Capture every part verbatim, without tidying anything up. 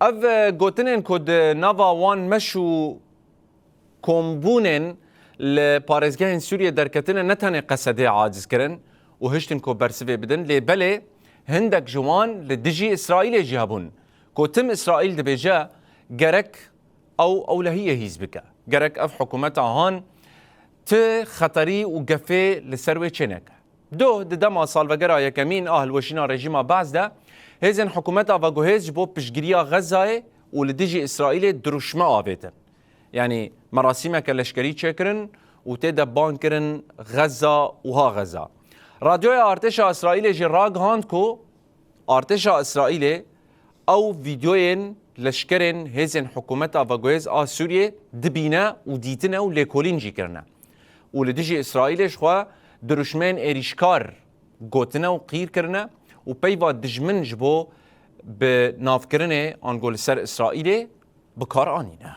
Ev, e, gotinên ku di nava wan meş û kombûnên li parêzgehên Sûriyê derketine ne tenê Qesedê aciz kirin û hiştin ku bersivê bidin, lê belê hindek ji wan li dijî Îsraîlê jî hebûn. Ku tim Îsraîl dibêje gerek ew ewlehiyê hîs bike. Gerek ev hikûmeta han ti xeterî û gefê li ser wê çêneke. Doh di dema salvegera yekemîn a hilweşîna rejîma Be'es de, hêzên hikûmeta veguhêz ji bo piştgiriya Xezayê û li dijî Îsraîlê dirûşme avêtin. Yanî merasîmeke leşkerî çêkirin û tê de bang kirin Xeza û ha Xeza. Radyoya Artêşa Îsraîlê jî ragihand ku Artêşa Îsraîlê ew vîdeoyên leşkerên hêzên hikûmeta veguhêz a Sûriyê dibîne û dîtine û lêkolîn jî kirine. Û li dijî Îsraîlê ji xwe dirûşmeyên êrîşkar gotine û qîr kirine û peyva dijmin ji bo bi navkirinê ango li ser Îsraîlê bi kar anîne.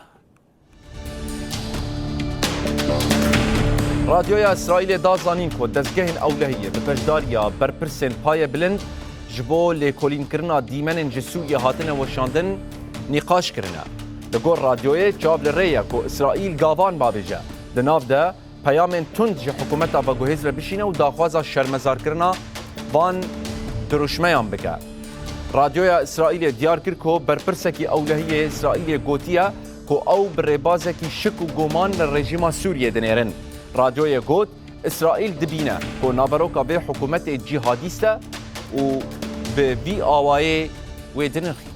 Radyoya Îsraîlê da zanîn ku dezgehên ewlehiyê bi beşdariya berpirsên paye bilind ji bo lêkolînkirina dîmenên ji Sûriyê hatine weşandin nîqaş kirine. Li gor radyoyê çav li rê ye ku Îsraîl gavan bavêje, di nav de peyamên tund ji hikûmeta veguhêz re bişîne û daxwaza şermezarkirina van dirûşmeyan bike. Radyoya Îsraîlê diyar kir ku berpirsekî ewlehiyê Îsraîlê gotiye ku ew bi rêbazekî şik û guman li rejîma Sûriyê dinêrin. Radyoyê got, Îsraîl dibîne ku naveroka vê hikûmetê cîhadîst e û bi vî awayê wê dinirxîne.